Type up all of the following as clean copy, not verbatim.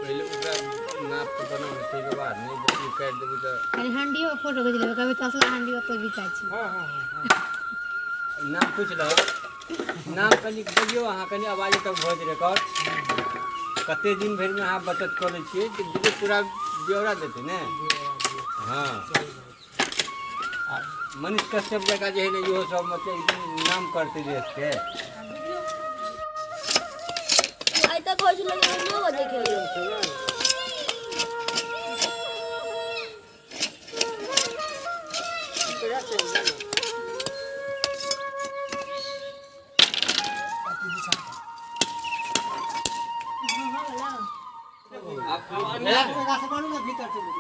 पहिले ओकरा नाप के बनाउ, ताहिके बाद नहि बकरी काटि देबै तऽ। कनि हंडियो फोटो खींच लेबै, कभी तसला हंडी ओतऽ बिकाइ छै। हँ हँ हँ, नाम पूछि लहो, नाम कनि बजियौ अहाँ, कनि आवाज तक भऽ जेतै रिकॉर्ड। कते दिन भरिमे अहाँ बचत कऽ लै छियै तऽ पूरा ब्यौरा देतै ने। हँ, आ मनीष कश्यप जकाँ जे हइ ने, इहो सब मतलब एक दिन नाम करतै देशके। आइ तक होइ छलै 9 बजे खेलियै।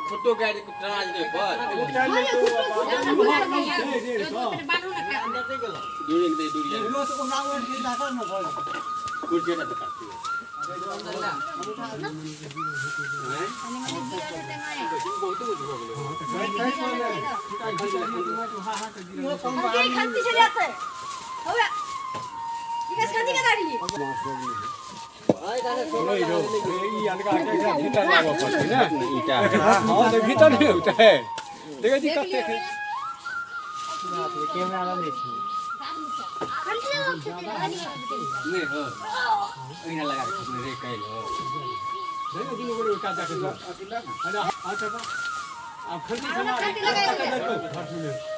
खुट्टो गाड़ि टना जेतै पर दूरी दे, दूरी कुर्सी ना काटती खंती चले जाते हो गया। विकास, खंती का गाड़ी। भीतर लागऽ पड़तै ने ईटा। हँ, तऽ भीतर नहि होतै, देखै छी कतेक। नहि हो, ओहिना लगा के रे कैल हो।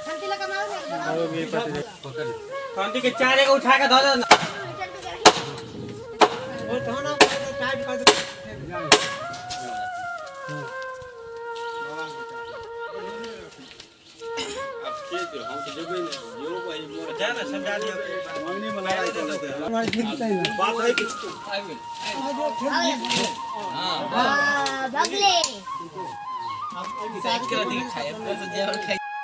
खंती लगा मारू ने। खंती के चार एगो उठा के धऽ दे ना। भगले।